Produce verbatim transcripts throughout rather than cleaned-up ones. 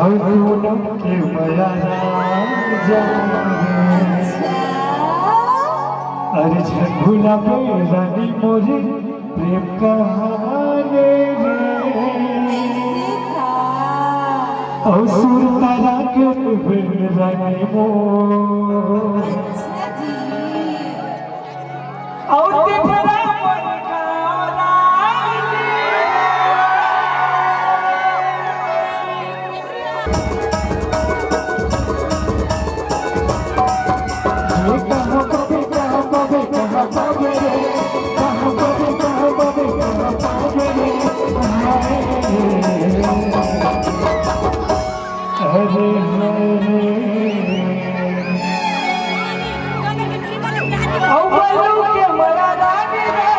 अउ पूनम के मया राजा रे। अरे झन भुलाबे रानी मोरे प्रेम कहानी रे। अउ सुरता राखे रानी मोर। अउ तिफरा मोर गाना। अरे, अरे। अउ बल्लू के मया रानी रे।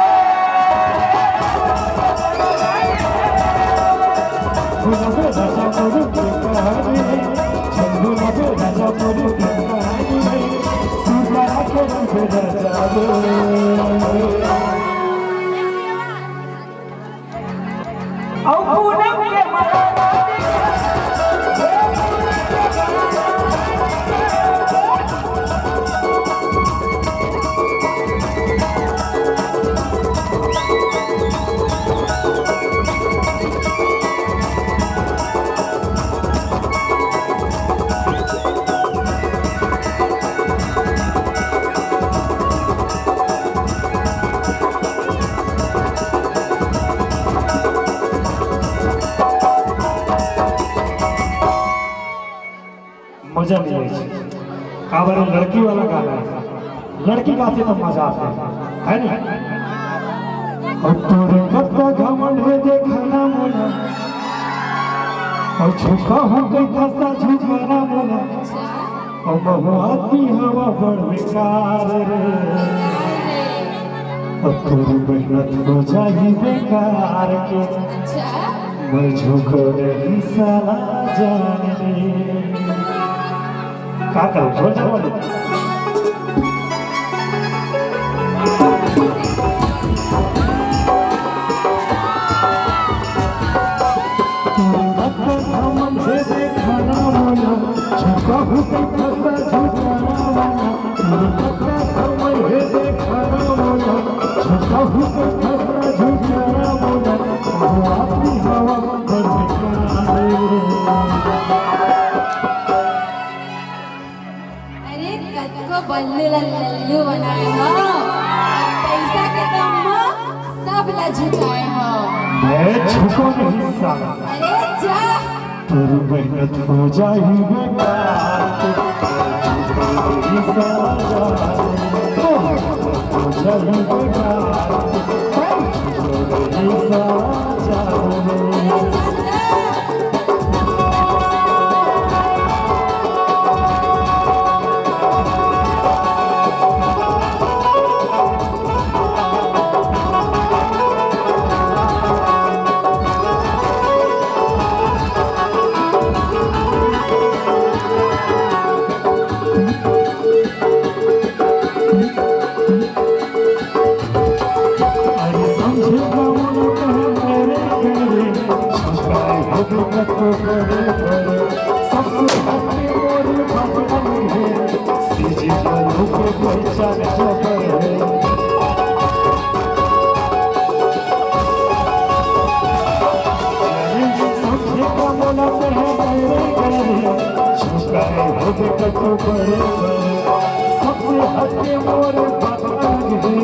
गुलाबे राजा मोर के कहानी रे। गुलाबे राजा मोर के कहानी रे। सुंदरा के रूप राजा रे। अउ पूनम के मया। मजा नहीं आइस। काबर लड़की वाला गाना हे, लड़की गाथे त मजा आथे, हे नी? अउ तोरे कतका घमंड हे देखना मोला, अउ झुका हूँ कई खस्ता झुकाना मोला, अउ महू आदमी हवा बड़ बेकार रे। अउ तोर मेहनत हो जाही बेकार के। मैं झुको नहीं साला जान रे। का करूं, छोड़ जाओ वाली। अरे, कतको बल्लू ला लल्लू बनाए हो, अउ पैसा के दम म सब ला झुकाए हो। मैं झुको नहीं साला। अरे जा। तोर मेहनत हो जाही बेकार, तोर मेहनत हो जाही बेकार, तोर मेहनत हो जाही बेकार। अरे समझे ना मन कहे मेरे, मेरे, छुपाए हो गए तो बड़े, बड़े, सबसे हटके और भगवान है, सीजी बनो के कोई चाल जबर है। अरे समझे ना मन कहे मेरे, मेरे, छुपाए हो गए तो बड़े, बड़े, सबसे हटके और भगवान है,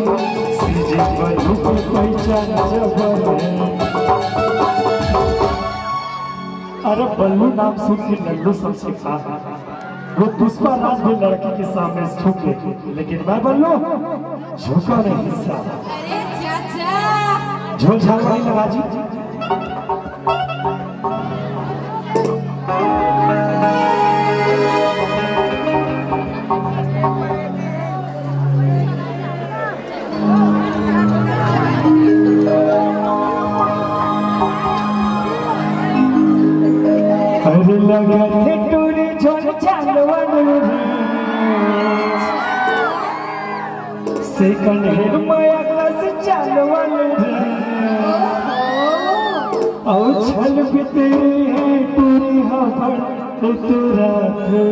सीजी बनो के कोई चाल जबर है। अरे बल्लू नाम सुन के लल्लू समझे का, वो पुष्पा राज भी लड़की के सामने झुक गए, लेकिन मैं बल्लू झुका नहीं साला। अरे चाचा। झोल झाल वाली लगा जी। अरे लगत हे टूरी झोल चालवन रे, second hand मया कस चालवन रे। अउ छल बितरी हे टूरी हा तुरंत रे।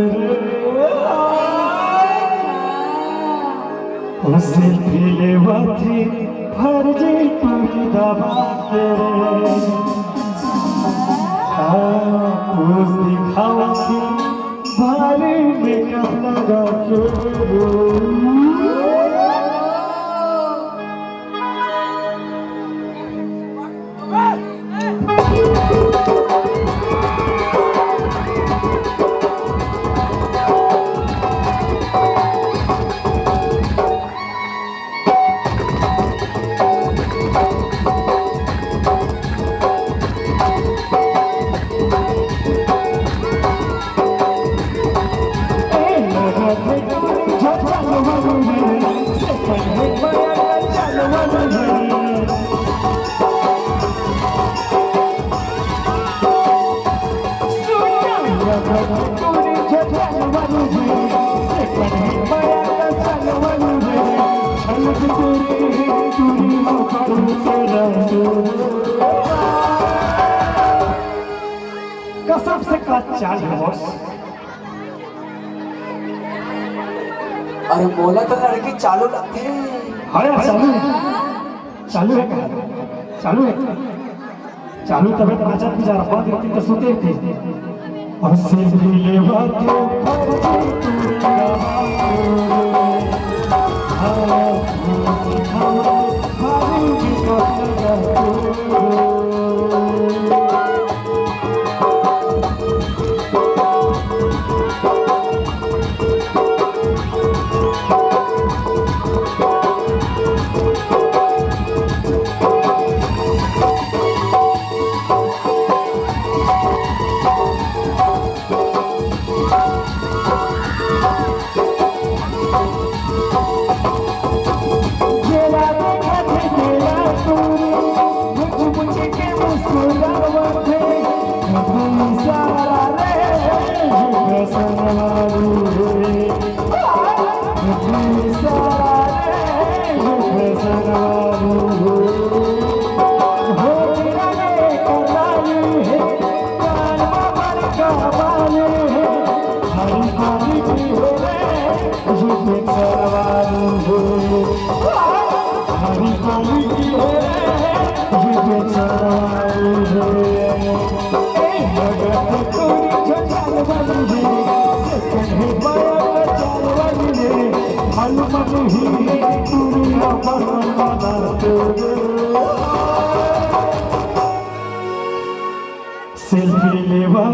ओ सेल्फी लेवत हे फर्जी टूरी दबा के रे। हाँ, पोज दिखावत हे भारी मेकअप लगा के रे। कसम से का चाल हे बॉस। अरे मोला तो लड़की चालू लगथे। अरे चालू हे, चालू हे का? चालू हे, चालू तबे नाचत भी जा रहा, बंद रहती तो सुते रहती। और सेल्फी लेवा के सेल्फी लेवा